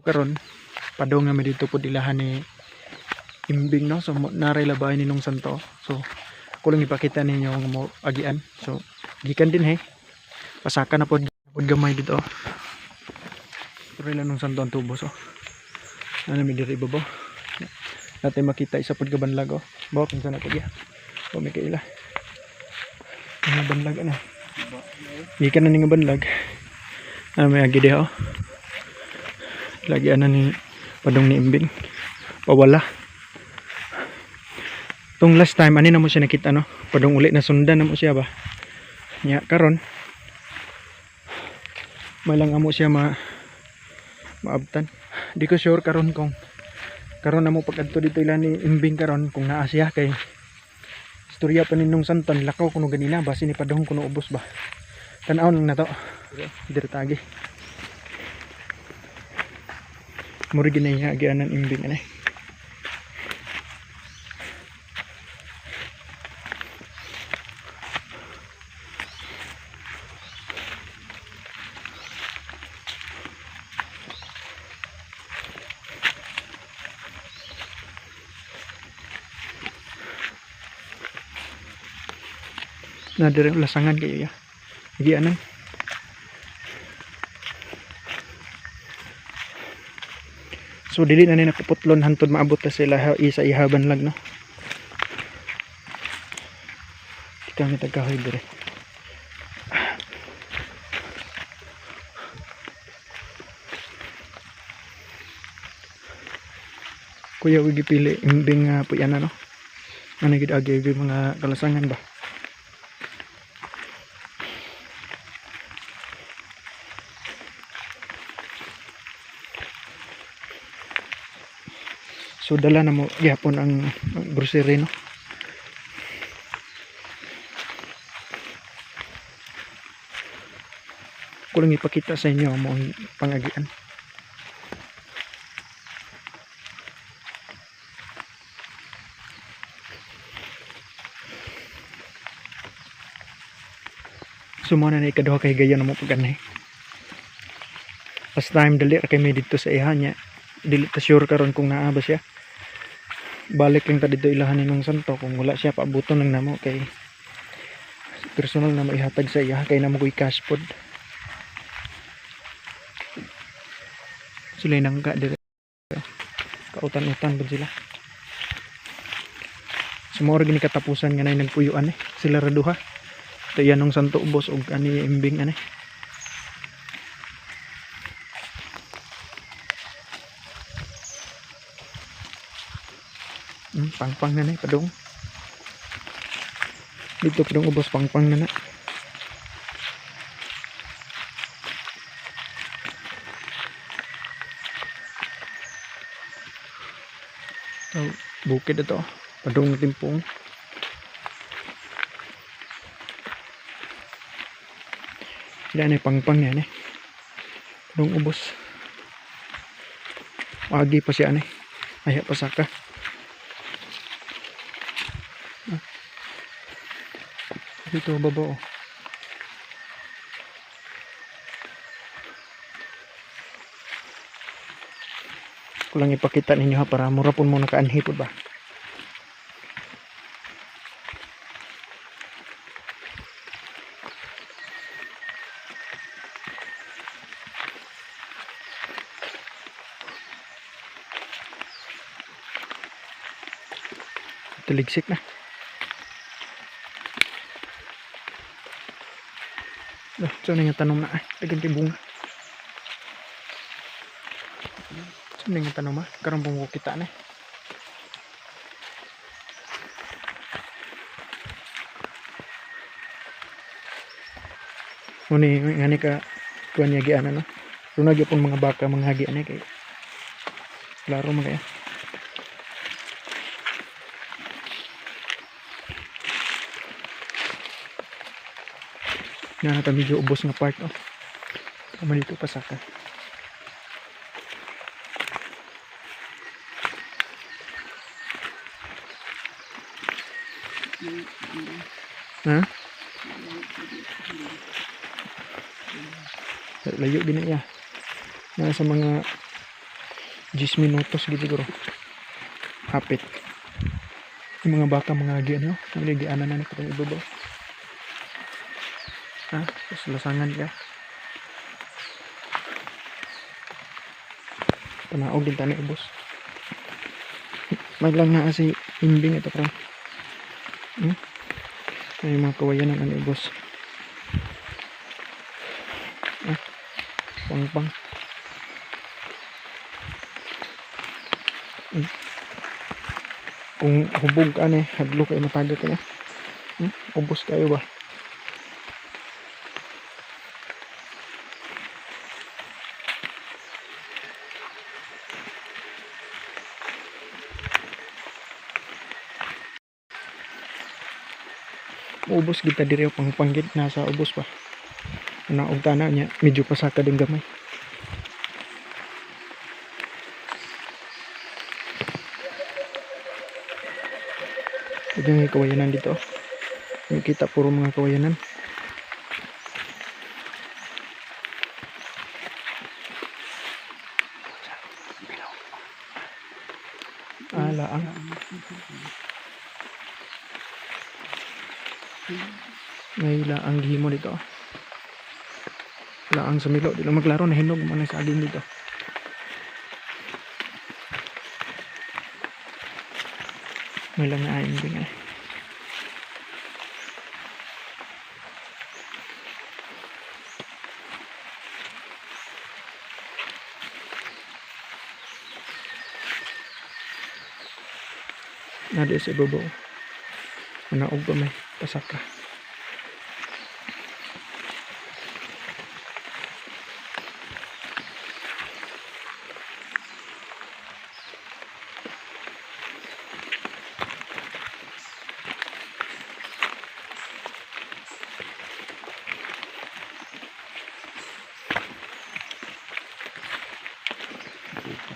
Karon padong na mi dito pod ilahan ni Imbing, no. So naray labay ni nung santo. So ako lang ipakita ninyo nga mo agian. So gikan din he. Pasaka na pod pod gamay dito. Pero ilan nung santo ang tubo, so. Ano mi diri ibabaw. Natin makita isa pod ka banlag, oh. Bawa kinsa na pod ya. O may kaila. Mga banlag ano. Gikan na ni nga banlag. Ano may agi diha, oh. Lagi ana ni padong ni Imbing. Pawala. Tong last time ani na mo siya nakita, no. Padong uli na sundan na mo siya ba. Nya karon malang amo siya maabtan. Di ko sure karon kung karon na mo pag-adto dito ila ni Imbing karon kung naa siya kay istorya pa ninong santan lakaw kuno ganina basi ni padong kuno ubos ba. Tan-aw lang na to. Diri tagi. Muri ginay nga agianan Imbing ani. Na diri lasangan kayo ya. Agianan. So dili na ni nakaputlon hantod maabot ta sila isa ihaban lang, no. Di kami tagkahoy dire. Kuya ug gipili Imbing nga puy-ana, no. Ano gid agi agi mga kalasangan ba. So dala na mo gyapon ang grocery, no. Ko lang ipakita sa inyo ang maong pangagian. So mo na na ikaduha kay gayon mo pag-anhi. Last time dali ra kay mi didto sa iha niya. Dili ta sure karon kung naa ba siya. Balik lang ta didto ilahan ni nung santo kung wala siya paabuton lang namo kay personal na maihatag sa iya kay namo koy cash pod. Sila nangka dire. Kautan-utan pud sila. So mao ra gini katapusan nga nay nagpuyuan eh. Sila ra duha. Ito yan nung santo ubos og ani Imbing ani. Pangpang na ni padung. Dito padung ubos pangpang na na. Oh, bukid ito. Padung timpong. Sila na pangpang yan eh. Padung ubos. Agi pa siya ani. Ay pasaka. Dito baba, oh. Ko lang ipakita ninyo ha para mura pun mo nakaanhi pud ba. Taligsik na. Ah, so na nga tanom na ay, dagan kay bunga. So na nga tanom ah, karon po mo kita na. Muni ngani ka kuan niya giana, no. Tuna gyud mga baka mga hagian eh kay klaro man kaya. Na nata medyo ubos nga part, oh. Tama dito pasaka. Ha? Layo gina iya. Na sa mga 10 minutos gid siguro. Hapit. Yung mga baka mga agi ano, mga gianan na ni katong ibabaw. Ha, tapos lasangan ka. Panaog din tani ubos. May lang na si Imbing ito karon. May mga kawayan ang ano ubos. Ah, pangpang. Kung hubog ka ni, hadlo kayo mataga ka na. Ubos kayo ba? Ubos kita diri pang panggit nasa ubos pa. Naog tana niya, medyo pasaka din gamay. Ito yung kawayanan dito. Yung kita puro mga kawayanan. Ah, laang. May laang gihimo dito. Laang sa milo. Di lang maglaro, nahinog man sa aging dito. May lang na aing din eh. Nadi sa ibabaw. Manaog pa may pasaka.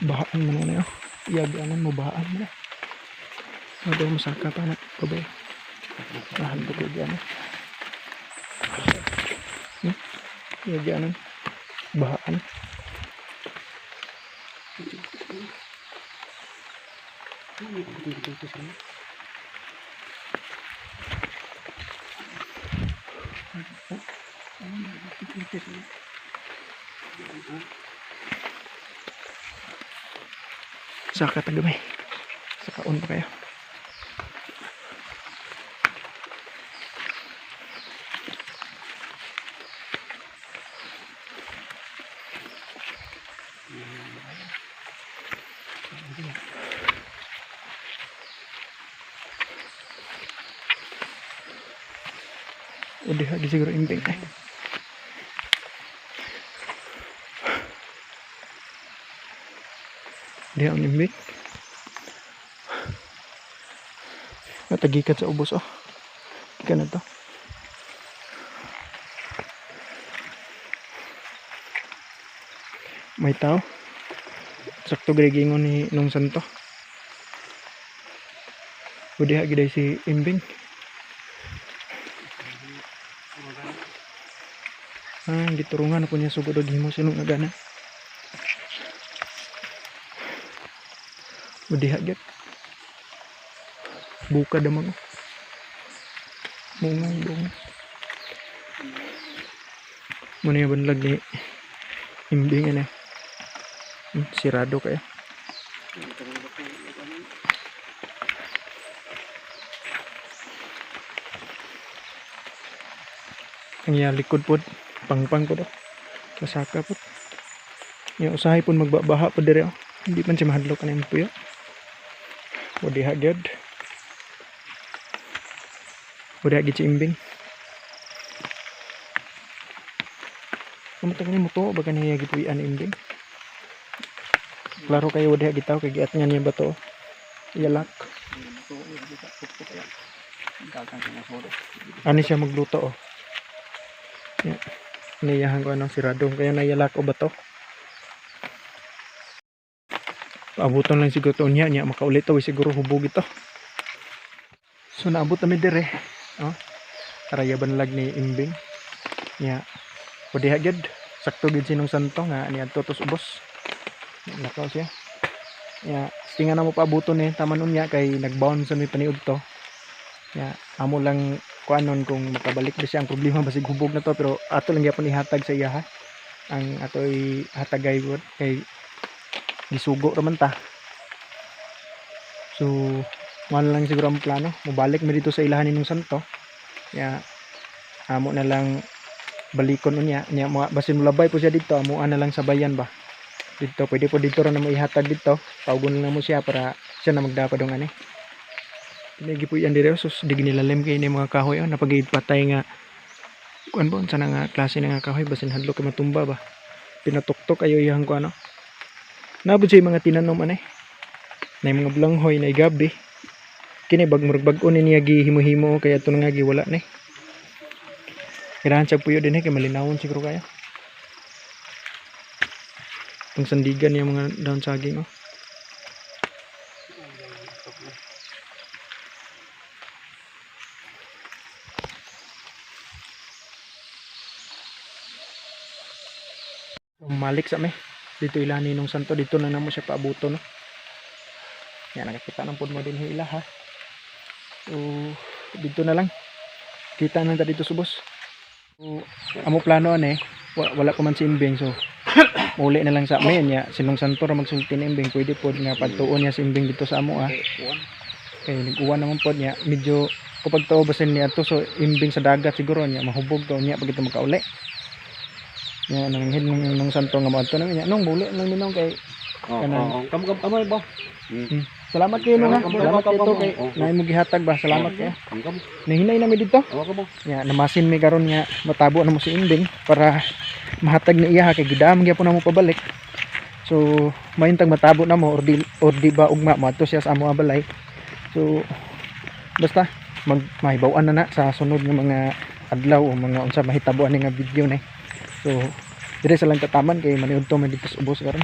Bahaan man na yun. Iyaganan mo bahaan mo na. Ano masaka pa na. Babay. Bahaan ko iyaganan. Iyaganan. Bahaan. Saka tagamay. Sakaon pa kayo. Udah lagi siguro imbing eh. Diha ang imbing. Natagikan sa ubos oh. Gikan na to. May tao. Sakto gani ni nung santo. Udiha giday si Imbing. Ah, giturungan ako niya sugod og himo sinong nagana. Udiha gyud. Buka damang. Bunga bunga. Muna yung banlag ni Imbing ano. Sirado kaya. Ang iya likod pod, pangpang pod. Masaka pod. Ya usahay pod magbabaha pod diri oh. Hindi man siya mahadlok ani puyo. O diha gyud. O diha gyud si Imbing. Kamusta kani mo to baga niya gipuy-an Imbing. Klaro kayo diha gitaw kay giat nga niya bato. Iyalak. Ani siya magluto oh. Ya. Niyahan ko anong sirado kaya nayalak o bato. Paabuton lang siguro to niya niya makaulit to siguro hubog ito. So naabot kami dire. Oh. Araya banlag ni Imbing. Nya. O diha gyud. Sakto gyud sinong santo nga niadto tos ubos. Nakaw siya. Ya, tinga na mo paabuton eh taman unya kay nagbound sa may paniud to. Ya, amo lang kuanon kung makabalik ba siya. Ang problema basig hubog na to, pero ato lang gyapon ihatag sa iya ha. Ang atoy hatagay gud kay gisugo ra man ta. So, man lang siguro ang plano. Mobalik mi dito sa ilahan ni Nung Santo. Ya, amo na lang balikon unya. Nya basin molabay po siya dito, amo na lang sa bayan ba. Dito pwede po dito ra na mo ihatag dito. Tawgon lang mo siya para siya na magdapa dong ani. Pinagi po yan dire, sus di ginilalim kay ni mga kahoy oh, napagipatay nga kuan ba unsa na nga klase na nga kahoy, basin hadlok kay matumba ba. Pinatuktok ayo iyang kuan no. Nabod siya mga tinanom ani. Na mga blanghoy na gabi. Kini bag murag bag-o ni niya gihimo-himo kaya ato na nga giwala ni. Kailangan siya puyo din eh, kay malinawon siguro kayo. Pang sandigan yung mga daon saging oh. Malik sa me. Dito ila ni Nung Santo, dito na namo siya paabuto no. Yan, nakakita ng pod mo din ila ha. So dito na lang. Kita na ta dito subos. So, amo plano ane, wala pa man si Imbeng, so muli na lang sa amin niya. Si Nung Santo ra magsulti ni Imbeng, pwede pod nga padtuon niya si Imbeng dito sa amo ah. Kay nag-uwan naman pod niya, medyo kapag tao basin niya ato, so Imbeng sa dagat siguro niya mahubog to niya pag ito makauli. Niya nanghin nung Santo nga moadto na niya nung muli nang minong kay kanang Kam ba? Salamat kayo nung ha. Salamat kayo to kay naay mo gihatag ba. Salamat kayo. Nahinay na mi dito. Ya, namasin mi karon nga matabo na mo si Imbeng para mahatag ni iya ha, kay gidam gyapon na mo pabalik. So mayuntag matabo na mo or di ba ugma moadto siya sa amo nga balay. So basta mag mahibaw-an na na sa sunod nga mga adlaw o mga unsa mahitabo ani nga video ni. So dire sa lang tataman kay maniudto man dito sa ubos karon.